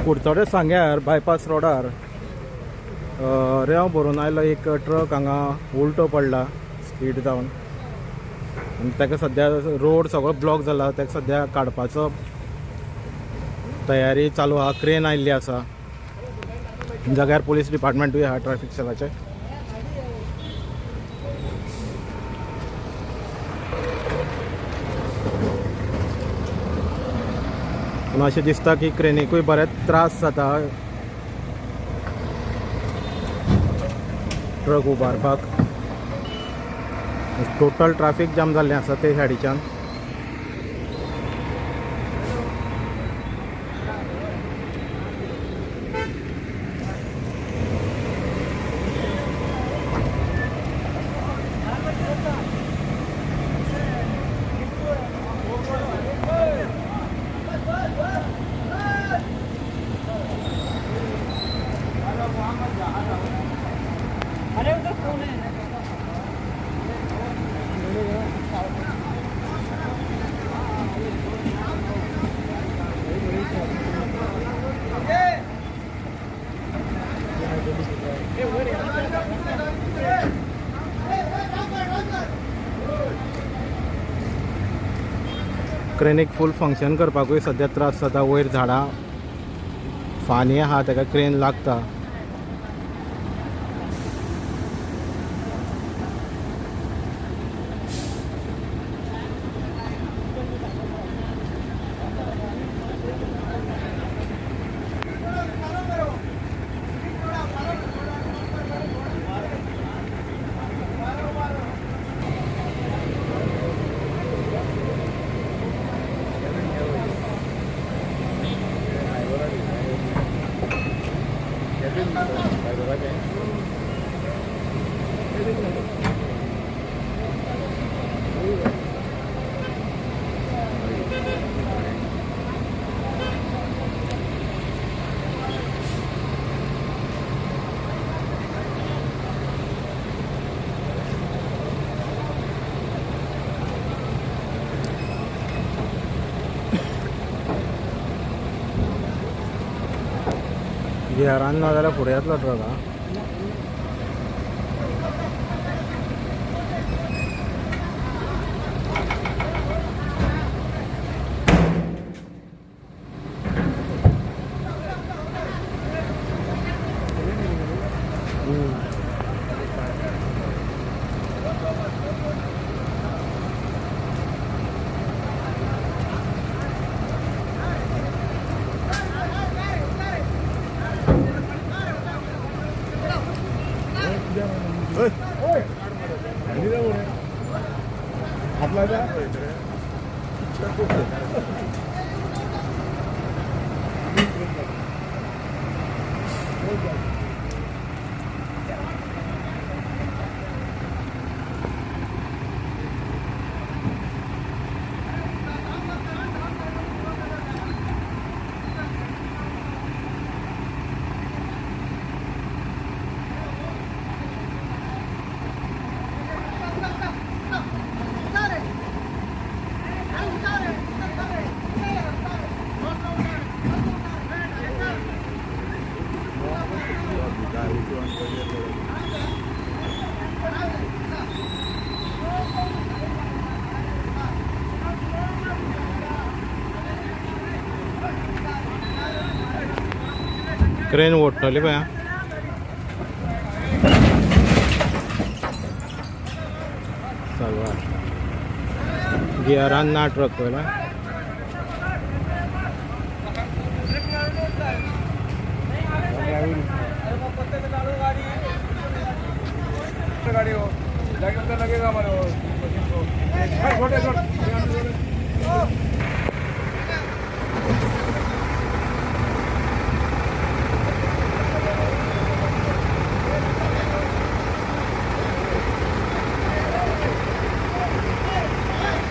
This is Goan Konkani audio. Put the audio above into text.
कुडचडे सांग्यार बायपास रोडार रेंव भरून आयलो एक ट्रक हांगा उल्टो पडला स्पीड जावन आनी ताका सद्या रोड सगळो ब्लॉक जाला. ताका सद्या काडपाचो तयारी चालू आहा. क्रेन आयिल्ली आसा. जाग्यार पोलीस डिपार्टमेंटूय आहा ट्रॅफिक सेलाचे. पूण अशें दिसता की क्रेनीकूय बरेच त्रास जाता ट्रक उबारपाक. टोटल ट्राफीक जाम जाल्लें आसा ते सायडीच्यान. क्रेनीक फूल फंक्शन करपाकूय सद्या त्रास जाता. वयर झाडां फांदी आहा, ताका क्रेन लागता. गियरान ना जाल्यार फुडें येतलो ट्रक. हा, क्रेन ओडटली पळय. चालू आहा. गियरान ना ट्रक पयला. गाड़ी हो जाके उधर लगेगा हमारे वो मशीन को। छोटे छोटे।